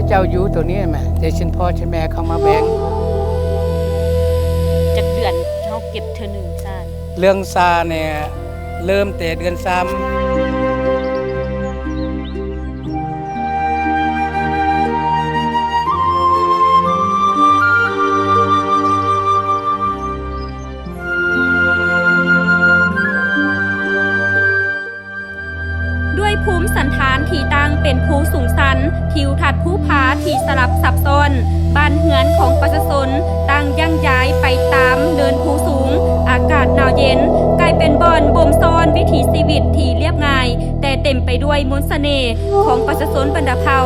ເຈົ້າຢູ່ໂຕນີ້ແມ່ ຈະເຊີນພໍ່ເຊີນແມ່ເຂົ້າມາແບ່ງ. ຈັກເດືອນເຮົາເກັບເທື່ອໜຶ່ງຊາ? ເລື່ອງຊານີ້ ເລີ່ມແຕ່ເດືອນສາມ. ດ້ວຍພູມສັນຖານທີ່ຕັ້ງເປັນພູສູງຊັນ, ທິວທັດພູຜາທີ່ສະຫຼັບຊັບຊ້ອນ, ບ້ານເຮືອນຂອງປະຊາຊົນຕັ້ງຢັ້ງຢາຍໄປຕາມເນີນພູສູງ, ອາກາດໜາວເຢັນ ກາຍເປັນບ່ອນບົ່ມຊ້ອນວິຖີຊີວິດທີ່ລຽບງ່າຍ ແຕ່ເຕັມໄປດ້ວຍມົນສະເໜ່ຂອງປະຊາຊົນບັນດາເຜົ່າ.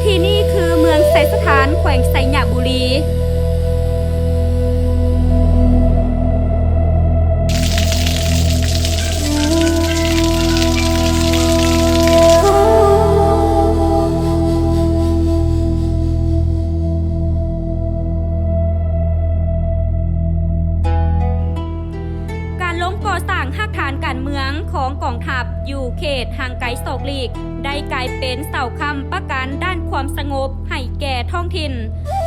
ທີ່ນີ້ຄືເມືອງໄຊສະຖານ ແຂວງໄຊຍະບູລີ. ການລົງກໍ່ສ້າງຮາກຖານການເມືອງຂອງກອງທັບ ຢູ່ເຂດຫ່າງໄກສອກຫຼີກ ໄດ້ກາຍເປັນເສົາຄ້ຳປະກັນດ້ານຄວາມສະຫງົບໃຫ້ແກ່ທ້ອງຖິ່ນ.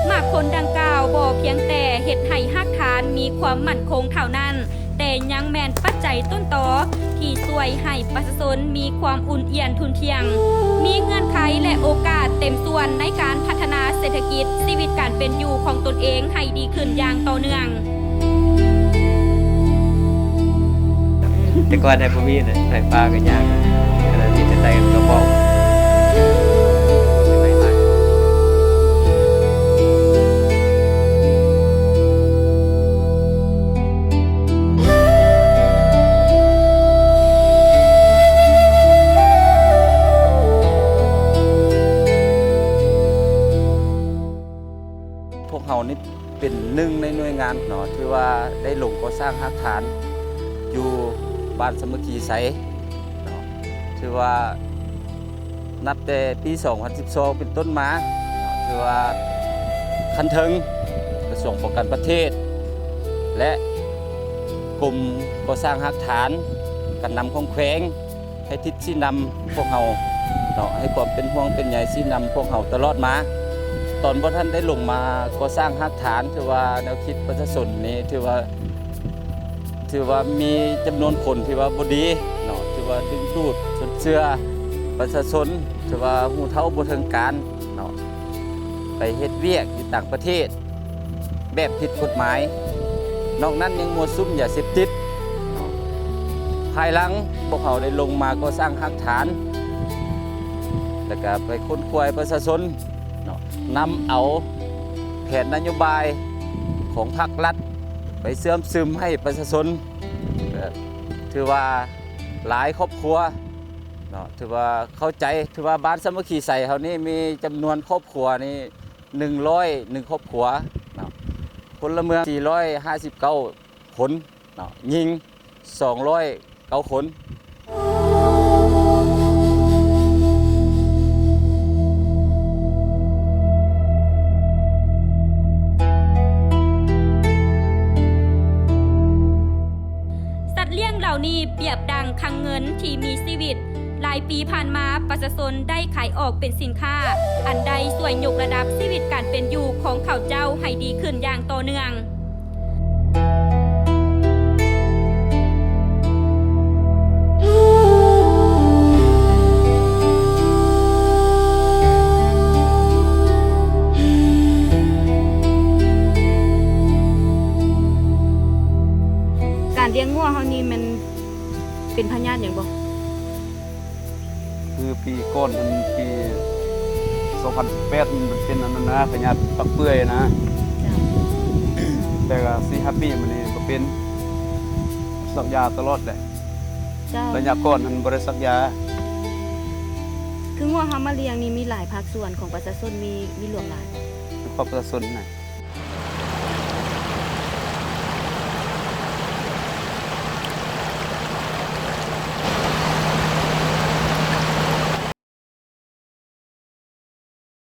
ໝາກຜົນດັ່ງກ່າວບໍ່ພຽງແຕ່ເຮັດໃຫ້ຮາກຖານມີຄວາມໝັ້ນຄົງເທົ່ານັ້ນ, ແຕ່ຍັງແມ່ນປັດໄຈຕົ້ນຕໍທີ່ຊ່ວຍໃຫ້ປະຊາຊົນມີຄວາມອຸ່ນອຽນທຸ່ນທ່ຽງ, ມີເງື່ອນໄຂ ແລະ ໂອກາດເຕັມສ່ວນໃນການພັດທະນາເສດຖະກິດ, ຊີວິດການເປັນຢູ່ຂອງຕົນເອງໃຫ້ດີຂຶ້ນຢ່າງຕໍ່ເນື່ອງ. ແຕ່ກ່ອນໄດ້ບໍ່ມີເລີຍ ໄຟຟ້າກໍຍາກ ແຕ່ມີແຕ່ໄດ້ກະບອກ. ພວກເຮົານີ້ ເປັນໜຶ່ງໃນໜ່ວຍງານເນາະ ທີ່ວ່າໄດ້ລົງກໍ່ສ້າງຮາກຖານຢູ່ບ້ານສາມັກຄີໄຊເນາະ ຖືວ່ານັບແຕ່ປີສອງພັນສິບສອງເປັນຕົ້ນມາເນາະ ຖືວ່າຂັ້ນເທິງກະຊວງປ້ອງກັນປະເທດ ແລະ ກົມກໍ່ສ້າງຮາກຖານ ການນຳຂອງແຂວງ ໃຫ້ທິດຊີ້ນຳພວກເຮົາເນາະ ໃຫ້ຄວາມເປັນຫ່ວງເປັນໃຍຊີ້ນຳພວກເຮົາຕະຫຼອດມາ. ຕອນບໍ່ທັນໄດ້ລົງມາກໍ່ສ້າງຮາກຖານ ຖືວ່າແນວຄິດປະຊາຊົນນີ້ ຖືວ່າ ຖືວ່າມີຈຳນວນຄົນທີ່ວ່າບໍ່ດີເນາະ ຖືວ່າດຶງດູດຊົນເຊື່ອປະຊາຊົນ ຖືວ່າຮູ້ເທົ່າບໍ່ເຖິງການເນາະ ໄປເຮັດວຽກຢູ່ຕ່າງປະເທດ ແບບຜິດກົດໝາຍ, ນອກນັ້ນຍັງມົ້ວສຸມຢາເສບຕິດ. ພາຍຫຼັງພວກເຮົາໄດ້ລົງມາກໍ່ສ້າງຮາກຖານ ແລ້ວກະໄປຄົ້ນຄວ້າປະຊາຊົນເນາະ ນຳເອົາແຜນນະໂຍບາຍຂອງພັກລັດໄປເຊື່ອມຊຶມໃຫ້ປະຊາຊົນ ເອີ ຖືວ່າຫຼາຍຄອບຄົວເນາະ ຖືວ່າເຂົ້າໃຈ ຖືວ່າບ້ານສາມັກຄີໄຊເຮົານີ້ມີຈຳນວນຄອບຄົວນີ້ ໜຶ່ງຮ້ອຍໜຶ່ງຄອບຄົວເນາະ ພົນລະເມືອງສີ່ຮ້ອຍຫ້າສິບເກົ້າຄົນເນາະ ຍິງສອງຮ້ອຍເກົ້າຄົນ. ສັດລ້ຽງເຫຼົ່ານີ້ປຽບດັ່ງຄັງເງິນທີ່ມີຊີວິດ. ຫຼາຍປີຜ່ານມາ, ປະຊາຊົນໄດ້ຂາຍອອກເປັນສິນຄ້າ, ອັນໄດ້ຊ່ວຍຍົກລະດັບຊີວິດການເປັນຢູ່ຂອງເຂົາເຈົ້າໃຫ້ດີຂຶ້ນຢ່າງຕໍ່ເນື່ອງ. ການລ້ຽງງົວເຮົານີ້ແມ່ນ ເປັນພະຍາດຫຍັງບໍ່? ຄືປີກ່ອນຫັ້ນ ປີສອງພັນສິບແປດ ມັນເປັນອັນນັ້ນນະ ພະຍາດປາກເປື່ອຍນະ. ເຈົ້າ. ແຕ່ກະສີ່ຫ້າປີມານີ້ບໍ່ເປັນ ສັກຢາຕະຫຼອດແຫຼະ. ເຈົ້າ. ໄລຍະກ່ອນຫັ້ນບໍ່ໄດ້ສັກຢາ. ຄືງົວເຮົາມາລ້ຽງນີ້ ມີຫຼາຍພາກສ່ວນຂອງປະຊາຊົນ ມີ ມີຫຼວງຫຼາຍບໍ່? ຂອງປະຊາຊົນນະ.